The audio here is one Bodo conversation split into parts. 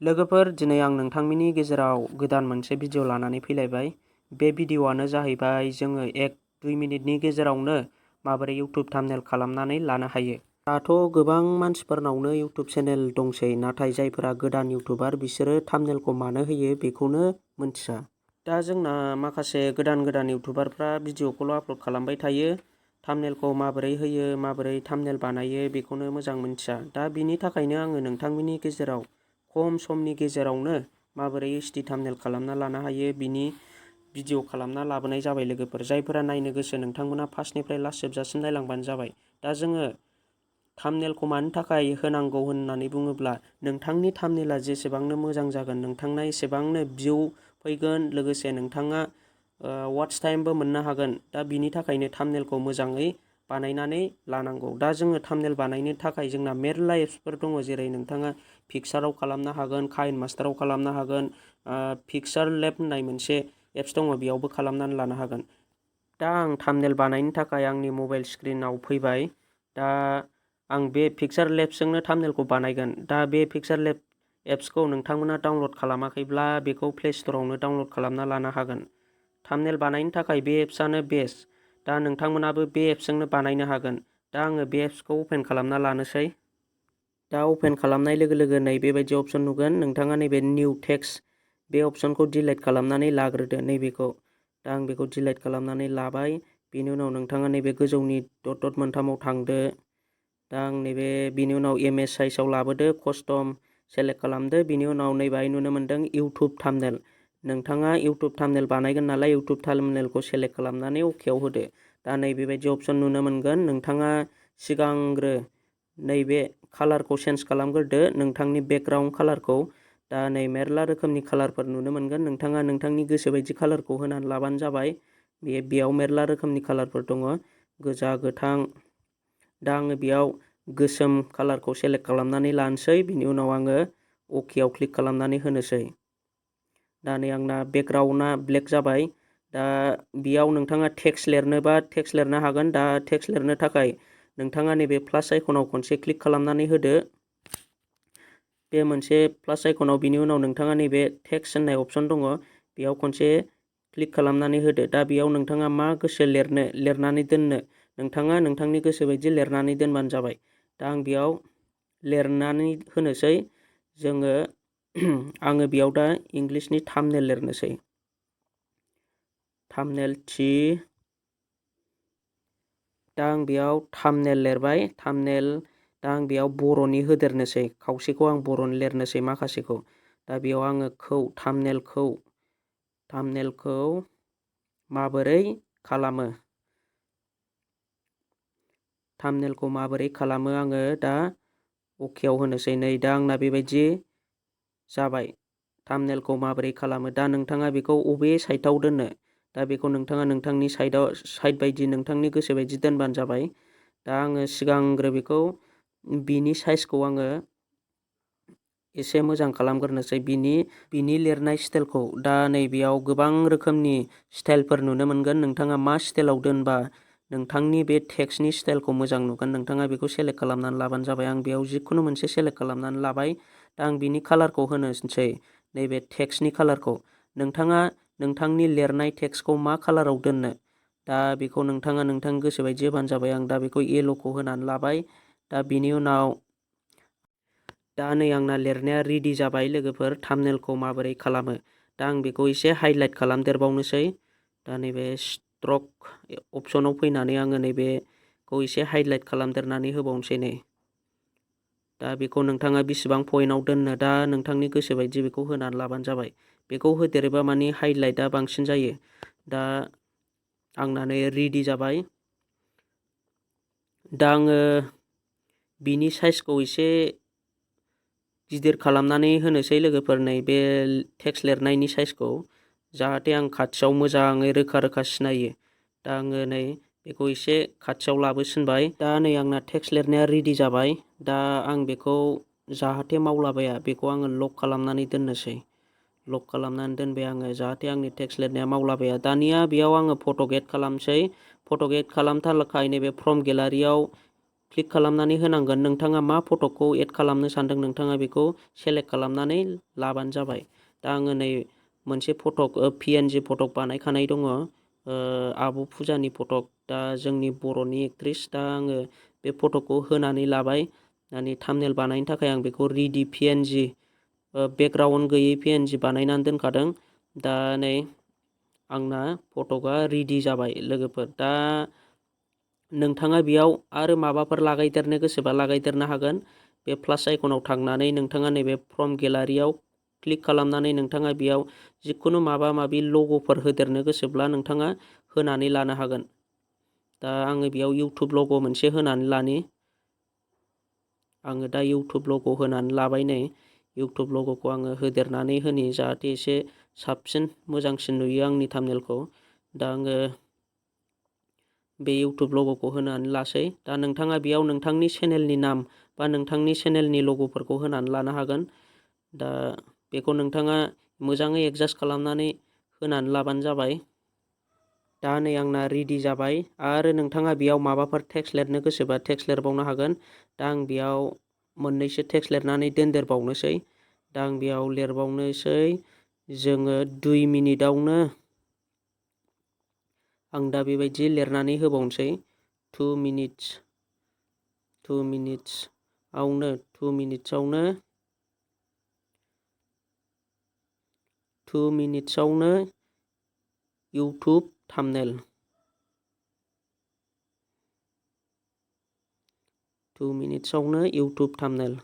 लोगोफोर दिनै आं नोंथांमोननि गेजेराव गोदान मोनसे भिडिअ लानानै फैलायबाय। बे भिडिअआनो जाहैबाय जोङो 1-2 मिनिटनि गेजेरावनो माबोरै इउटुब थाम्बनेल खालामनानै लानो हायो। दाथ' गोबां मानसिफोरनावनो इउटुब चेनेल दंसै, नाथाय जायफोरा गोदान इउटुबार बिसोरो थाम्बनेलखौ मानो होयो बेखौनो मिन्थिया। दा जोंना माखासे गोदान इउटुबारफ्रा भिडिअखौल' आपल'ड खालामबाय थायो। थाम्बनेलखौ माबोरै होयो, माबोरै थाम्बनेल बानायो बेखौनो मोजां मिन्थिया। दा बिनि थाखायनो आङो नोंथांमोननि गेजेराव खम समनि गेजेरावनो माबोरै HD थाम्बनेल खालामना लानो हायो बिनि भिडिअ खालामना लाबोनाय जाबाय लोगोफोर। जायफोरा नायनो गोसो नोंथांमोना फार्स्टनिफ्राय लास्ट जोबजासिम नायलांबानो जाबाय। दा जोङो थाम्बनेलखौ मानि थाखाय होनांगौ होननानै बुङोब्ला, नोंथांनि थाम्बनेला जेसेबांनो मोजां जागोन नोंथांना एसेबांनो भिउ फैगोन, लोगोसे नोंथाङा वाट्च टाइमबो मोननो हागोन। दा बिनि थाखायनो थाम्बनेलखौ मोजाङै बानायनानै लानांगौ। दा जोङो थाम्बनेल बानायनो थाखाय जोंना मेरला एप्सफोर दङ, जेरै नोंथाङा पिक्साराव खालामनो हागोन, काइन मास्टाराव खालामनो हागोन, पिक्सार लेब होननाय मोनसे एप्स दङ बेयावबो खालामनानै लानो हागोन। दा आं थाम्बनेल बानायनो थाखाय आंनि मबाइल स्क्रिनाव फैबाय। दा आं बे पिक्सार लेब्सजोंनो थाम्बनेलखौ बानायगोन। दा बे पिक्सार लेब एप्सखौ नोंथांमोना डाउनलड खालामाखैब्ला बेखौ प्ले स्ट'रावनो डाउनलड खालामना लानो हागोन। थाम्बनेल बानायनो थाखाय बे एप्सआनो बेस्ट। दा नोंथांमोनाबो बे एप्सजोंनो बानायनो हागोन। दा आङो बे एप्सखौ अपेन खालामना लानोसै। दा अपेन खालामनाय लोगो लोगो नैबेबायदि अपसन नुगोन। नोंथाङा नैबे निउ टेक्स्ट बे अपसनखौ डिलिट खालामनानै लाग्रोदो नैबेखौ। दा आं बेखौ डिलिट खालामनानै लाबाय। बेनि उनाव नोंथाङा नैबे गोजौनि डट मोनथामाव थांदो। दा आं नैबे बिनि उनाव इमेज साइजआव लाबोदो, कस्टम सेलेक्ट खालामदो। बिनि उनाव नैबेहाय नुनो मोन्दों इउटुब थाम्बनेल। नोंथाङा इउटुब थाम्बनेल बानायगोन नालाय इउटुब थाम्बनेलखौ सेलेक्ट खालामनानै अकेआव होदो। दा नैबेबायदि अपसन नुनो मोनगोन। नोंथाङा सिगांग्रो नैबे कालारखौ चेन्ज खालामग्रोदो, नोंथांनि बेकग्राउन्ड कालारखौ। दा नै मेरला रोखोमनि कालारफोर नुनो मोनगोन। नोंथाङा नोंथांनि गोसोबायदि कालारखौ होनानै लाबानो जाबाय। बेयाव मेरला रोखोमनि कालारफोर दङ, गोजा, गोथां। दा आङो बेयाव गोसोम कालारखौ सेलेक्ट खालामनानै लानोसै। बिनि उनाव आङो अकेआव क्लिक खालामनानै होनोसै। दा नै आंना बेकग्राउन्डआ ब्लेक जाबाय। दा बेयाव नोंथाङा टेक्स्ट लिरनोबा टेक्स्ट लिरनो हागोन। दा टेक्स्ट लिरनो थाखाय नोंथाङा नैबे प्लास आइकनाव खनसे क्लिक खालामनानै होदो। बे मोनसे प्लास आइकनाव बिनि उनाव नोंथाङा नैबे टेक्स्ट होननाय अपसन दङ, बेयाव खनसे क्लिक खालामनानै होदो। दा बेयाव नोंथाङा मा गोसो लिरनानै दोननो, नोंथाङा नोंथांनि गोसो बायदि लिरनानै दोनबानो जाबाय। दा आं बेयाव लिरनानै होनोसै। आङो बेयाव दा इंलिसनि थाम्बनेल लिरनोसै। थाम्बनेल थि। दा आं बेयाव थाम्बनेल लिरबाय। दा आं बेयाव बर'नि होदेरनोसै। खावसेखौ आं बर'नि लिरनोसै, माखासेखौ। दा बेयाव आङो थाम्बनेलखौ माबोरै खालामो आङो दा अकेआव होनोसै। नै दा आंना बेबायदि जाबाय। थाम्बनेलखौ माबोरै खालामो, दा नोंथाङा बेखौ अबे साइडआव दोननो, दा बेखौ नोंथाङा नोंथांनि साइड बायदि नोंथांनि गोसो बायदि दोनबानो जाबाय। दा आङो सिगांग्रो बेखौ बिनि साइजखौ आङो एसे मोजां खालामग्रोनोसै, बिनि लिरनाय स्टाइलखौ। दा नैबेयाव गोबां रोखोमनि स्टाइलफोर नुनो मोनगोन। नोंथाङा मा स्टाइलाव दोनबा नोंथांनि बे टेक्स्टनि स्टाइलखौ मोजां नुगोन, नोंथाङा बेखौ सेलेक्ट खालामनानै लाबानो जाबाय। आं बेयाव जिखुनु मोनसे सेलेक्ट खालामनानै लाबाय। दा आं बिनि कालारखौ होनोसै, नैबे टेक्स्टनि कालारखौ। नोंथाङा नोंथांनि लिरनाय टेक्स्टखौ मा कालाराव दोननो, दा बेखौ नोंथाङा नोंथांनि गोसो बायदि होबानो जाबाय। आं दा बेखौ येल'खौ होनानै लाबाय। दा बिनि उनाव दा नै आंना लिरनाया रेडि जाबाय लोगोफोर। थाम्बनेलखौ माबोरै खालामो, दा आं बेखौ एसे हाइलाइट खालामदेरबावनोसै। दा नैबे स्ट्रक अपसनाव फैनानै आङो नैबेखौ एसे हाइलाइट खालामदेरनानै होबावनोसै। नै दा बेखौ नोंथाङा बेसेबां पइन्टआव दोननो, दा नोंथांनि गोसो बायदि बेखौ होनानै लाबानो जाबाय। बेखौ होदेरोबा माने हाइलाइटआ बांसिन जायो। दा आंना नै रेडि जाबाय। दा आङो बिनि साइजखौ एसे गिदिर खालामनानै होनोसै लोगोफोर, नैबे टेक्स्ट लिरनायनि साइजखौ, जाहाथे आं खाथियाव मोजाङै रोखा सिनायो। दा आङो नै बेखौ एसे खाथियाव लाबोसिनबाय। दा नै आंना टेक्स्ट लिरनाया रेडि जाबाय। दा आं बेखौ जाहाथे मावलाबाया बेखौ आङो लक खालामनानै दोननोसै। लक खालामनानै दोनबाय आङो, जाहाथे आंनि टेक्स्ट लिरनाया मावलाबाया। दानिया बेयाव आङो फट' एड खालामसै। फट' एड खालामनो थाखाय नैबे फ्रम गेलारियाव क्लिक खालामनानै होनांगोन। नोंथाङा मा फट'खौ एड खालामनो सानदों नोंथाङा बेखौ सेलेक्ट खालामनानै लाबानो जाबाय। दा आङो नै मोनसे PNG फटक बानायखानाय दङ, आब' फुजानि फटक, दा जोंनि बर'नि एक्ट्रिस। दा आङो बे फट'खौ होनानै लाबाय। दानि थाम्बनेल बानायनो थाखाय आं बेखौ रेडि PNG बेकग्राउन्ड गैयै PNG बानायनानै दोनखादों। दा नै आंना फटकआ रेडि जाबाय लोगोफोर। दा नोंथाङा बेयाव आरो माबाफोर लागायदेरनो गोसोबा लागायदेरनो हागोन। बे प्लास आइकनाव थांनानै नोंथाङा नैबे फ्रम गेलारियाव क्लिक खालामनानै नोंथाङा बेयाव जिखुनु माबा माबि लग'फोर होदेरनो गोसोब्ला नोंथाङा होनानै लानो हागोन। दा आङो बेयाव इउटुब लग' मोनसे होनानै लानि। आङो दा इउटुब लग' होनानै लाबाय। नै इउटुब लग'खौ आङो होदेरनानै होनि, जाहाथे एसे साबसिन मोजांसिन नुयो आंनि थाम्बनेलखौ। दा आङो बे इउटुब लग'खौ होनानै लासै। दा नोंथाङा बेयाव नोंथांनि चेनेलनि नाम बा नोंथांनि चेनेलनि लग'फोरखौ होनानै लानो हागोन। दा बेखौ नोंथाङा मोजाङै एडजास्ट खालामनानै होनानै लाबानो जाबाय। दा नै आंना रेडि जाबाय। आरो नोंथाङा बेयाव माबाफोर टेक्स्ट लिरनो गोसोबा टेक्स्ट लिरबावनो हागोन। दा आं बेयाव मोननैसो टेक्स्ट लिरनानै दोनदेरबावनोसै। दा आं बेयाव लिरबावनोसै, जोङो 2 मिनिटावनो, आं दा बेबायदि लिरनानै होबावनोसै। 2 मिनिट्सआवनो इउटुब थाम्बनेल। 2 मिनिट्सआवनो इउटुब थाम्बनेल।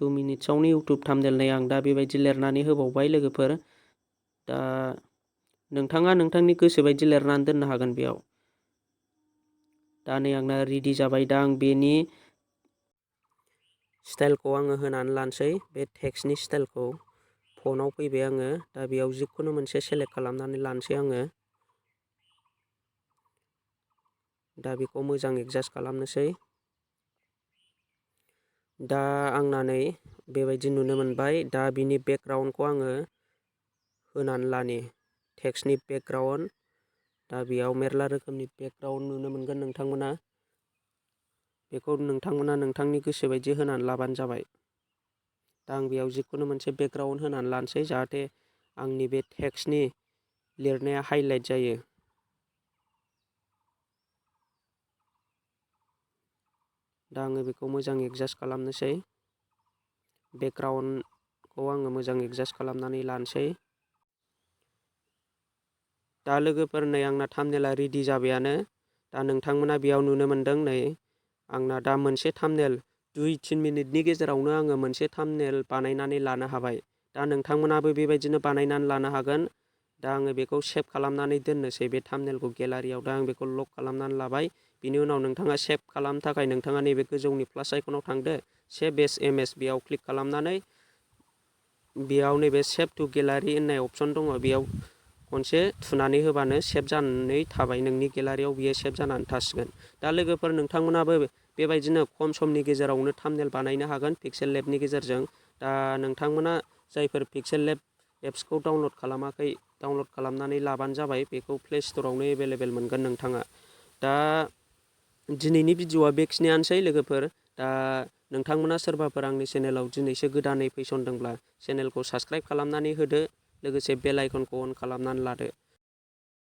2 मिनिट्सआवनो इउटुब थाम्बनेल। नै आं दा बेबायदि लिरनानै होबावबाय लोगोफोर। दा नोंथाङा नोंथांनि गोसो बायदि लिरनानै दोननो हागोन बेयाव। दा नै आंना रेडि जाबाय। दा आं बेनि स्टाइलखौ आङो होनानै लानोसै। बे टेक्स्टनि स्टाइलखौ फनाव फैबाय आङो। दा बेयाव जिखुनु मोनसे सेलेक्ट खालामनानै लानोसै आङो। दा बेखौ मोजां एडजास्ट खालामनोसै। दा आंना नै बेबायदि नुनो मोनबाय। दा बिनि बेकग्राउन्डखौ आङो होनानै लानि, टेक्स्टनि बेकग्राउन्ड। दा बेयाव मेरला रोखोमनि बेकग्राउन्ड नुनो मोनगोन नोंथांमोना। बेखौ नोंथांमोना नोंथांनि गोसो बायदि होनानै लाबानो जाबाय। दा आं बेयाव जिखुनु मोनसे बेकग्राउन्ड होनानै लानोसै, जाहाथे आंनि बे टेक्स्टनि लिरनाया हाइलाइट जायो। दा आङो बेखौ मोजां एडजास्ट खालामनोसै। बेकग्राउन्डखौ आङो मोजां एडजास्ट खालामनानै लानोसै। दा लोगोफोर नै आंना थाम्बनेला रेडि जाबायानो। दा नोंथांमोना बेयाव नुनो मोनदों, नै आंना दा मोनसे थाम्बनेल 2-3 मिनिटनि गेजेरावनो आङो मोनसे थाम्बनेल बानायनानै लानो हाबाय। दा नोंथांमोनाबो बेबायदिनो बानायनानै लानो हागोन। दा आङो बेखौ सेभ खालामनानै दोननोसै, बे थाम्बनेलखौ गेलारियाव। दा आं बेखौ लक खालामनानै लाबाय। बिनि उनाव नोंथाङा सेभ खालामनो थाखाय नोंथाङा नैबे गोजौनि प्लास आइकनाव थांदो, सेभ एस इमेज, बेयाव क्लिक खालामनानै बेयाव नैबे सेभ टु गेलारि होननाय अपसन दङ, बेयाव खनसे थुनानै होबानो सेभ जानानै थाबाय। नोंनि गेलारियाव बियो सेभ जानानै थासिगोन। दा लोगोफोर नोंथांमोनाबो बेबायदिनो खम समनि गेजेरावनो थाम्बनेल बानायनो हागोन पिक्सेल लेबनि गेजेरजों। दा नोंथांमोना जायफोर पिक्सेल लेब एप्सखौ डाउनलड खालामाखै, डाउनलड खालामनानै लाबानो जाबाय। बेखौ प्ले स्ट'रावनो एभेलेबेल मोनगोन नोंथाङा। दा दिनैनि भिडिअ'आ बेखिनियानोसै लोगोफोर। दा नोंथांमोना सोरबाफोर आंनि चेनेलाव दिनैसो गोदानै फैसनदोंब्ला चेनेलखौ साबस्क्राइब खालामनानै होदो, लोगोसे बेल आइकनखौ अन खालामनानै लादो।